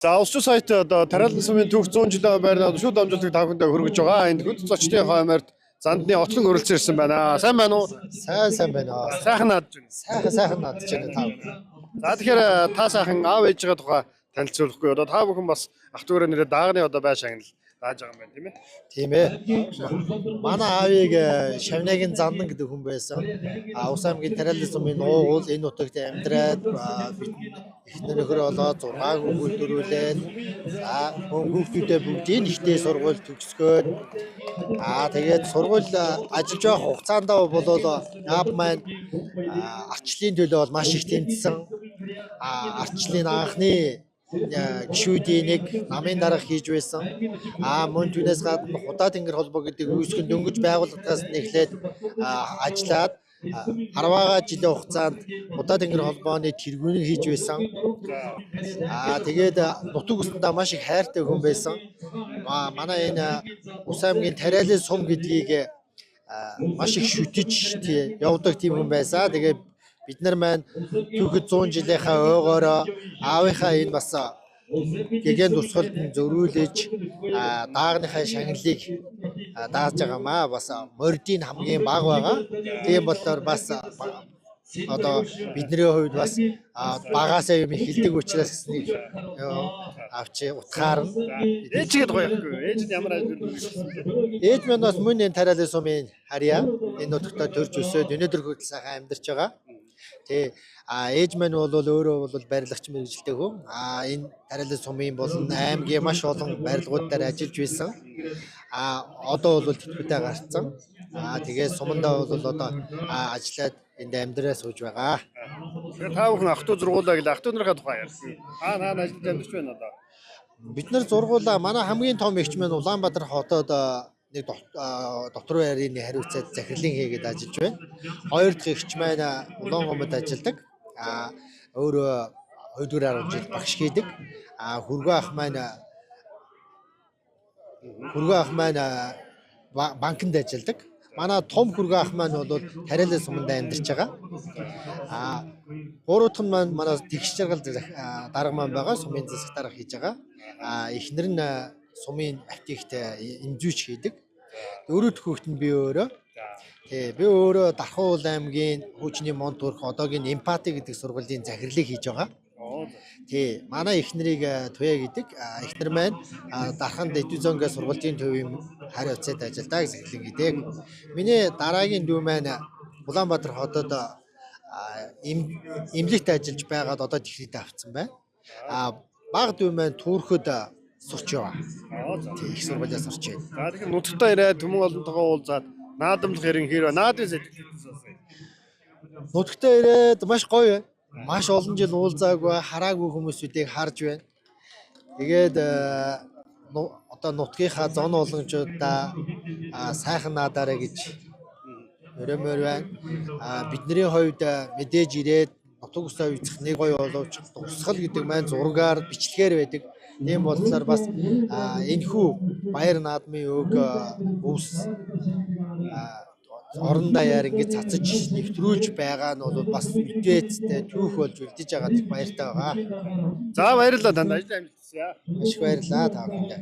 За улс сайт одоо Тариалан сумын түүх 100 жилийн байрны шүд дамжуултыг та бүхэндээ хүргэж байгаа. Энд хүнд зочдын хойморт зандны отлон өрөлдсөн ирсэн байна. Сайн байна уу? Сайн сайн байна. Сайхан наадж байна. Сайхан сайхан наадж байна та. За тэгэхээр та сайхан аав ээжийнхээ тухай танилцуулахгүй. Одоо та бүхэн бас ах дүүрээ нэрээ даагны одоо бай шагнал дааж байгаа юм байна, тийм ээ? Тийм ээ. Манай аавыг Шавнагийн Зандан гэдэг хүн байсан. А Ус аймгийн Тариалан сумын нуугуул энэ нутагт амьдраад бид эхнэр нөхөр болоод 6 хүүхэд төрүүлээд, за мөн хүүхдүүдээ бүгдийг ихтэй сургууль төгсгөөд, тэгээд сургууль ажиллаж байгаа хугацаанд бол аав маань арчлын төлөө бол маш их тэмцсэн. Арчлын анхны гишүүдийн нэг намын дарга хийж байсан. Мөн түүнээс гадна Худаа тэнгэр холбоо гэдэг үүсгэн дөнгөж байгуулагдахаас нэхлээд ажиллаад 10 жилийн хугацаанд Худаа тэнгэр холбооны тэргүүнийг хийж байсан. Тэгээд нутаг усандаа маш их хайртай хүн байсан. Манай энэ Ус аймгийн Тариалан сум гэдгийг маш их шүтэж явдаг тийм хүн байсан. Тэгээд бид нар маань түүхэд 100 жилийнхаа ойгоороо аавынхаа энэ бас гэгээн дурсгалд нь зөрүүлж даагныхаа шагналыг дааж байгаа маа. Бас мордын хамгийн бага байгаа. Тийм болохоор бас одоо бидний хувьд бас багаасаа юм хэлдэг учраас гэснийг авч утгаар нь. Ээж гээд гоё яахгүй. Ээж нь ямар ажил үйлсэн бэ? Ээж маань бас мөн энэ Тариалан сумын харьяа энэ нутагтаа төрж өсөөд өнөөдөр хүртэл сайхан амьдарч байгаа. Тий. Ээж маань бол өөрөө бол барилгач мэргэжилтэй хүн. Энэ Тариалан сумын болон аймгийн маш олон барилгууд дээр ажиллаж байсан. Одоо бол тэтгэвртэй гарцсан. Тэгээд сумандаа бол одоо ажиллаад энд амьдраа сууж байгаа. Тэгэхээр та бүхэн ах トゥ зургуулаа гэл ах トゥ нарынхаа тухай ярьсан. Аа наа ажиллаж амьдарч байна одоо. Бид нар зургуулаа манай хамгийн том эгч маань Улаанбаатар хотод нэг дотор байрны хариуцаад захирлын хийгээд ажиллаж байна. Хоёр дахь эгч маань Улаангомод ажилладаг. Өөрөө 2 дугаар 10 жил багш хийдэг. Хөргөө ах маань банкнд ажилладаг. Манай том хөргөө ах маань бол Тариалан суманд амьдарч байгаа. Гурав дахь нь маань манай тэгш жаргал дарга маань байгаа. Сумын засаг дарга хийж байгаа. Эхнэр нь сумын аптект эмзүүч хийдэг. Дөрөв дэх хүүхэд нь би өөрөө. Тий, би өөрөө Дархан уул аймгийн хөгжлийн Монтөрх одоогийн Эмпати гэдэг сургуулийн захирлыг хийж байгаа. Тий, манай эхнэрийг Туяа гэдэг. Эхнэр маань Дарханд Эдүзонгээ сургуулийн төвийн хариуцаад ажилладаг захирлын гэдэг. Миний дараагийн дүү маань Улаанбаатар хотод эмнэлэгт ажиллаж байгаад одоо тэхрийдээ авцсан байна. Бага дүү маань Түүрхэд сурч яваа. Тий, их сургуулиа сурч байна. За тэгэхээр нутагтаа ирээд түмэн олонтойгоо уулзаад наадамлах хэрэг хэр наадын сэтгэл сонсъё. Нутагтаа ирээд маш гоё байна. Маш олон жил уулзаагүй, хараагүй хүмүүсүүдийг харж байна. Тэгээд одоо нутгийнхаа зон боломжуудаа сайхан наадаарай гэж өрөөмөр байна. Бидний хувьд мэдээж ирээд нутаг усаа үзэх нэг гоё боловч дурсгал гэдэг маань зургаар бичлэгээр байдаг. Тийм болохоор бас энэхүү баяр наадмын өг өвс орон даяар ингэж цацаж нэвтрүүлж байгаа нь бол бас мэдээцтэй түүх болж үлдэж байгаа их баяртай байгаа. За баярлалаа танд ажил амжилт хүсье. Маш их баярлалаа та бүхэндээ.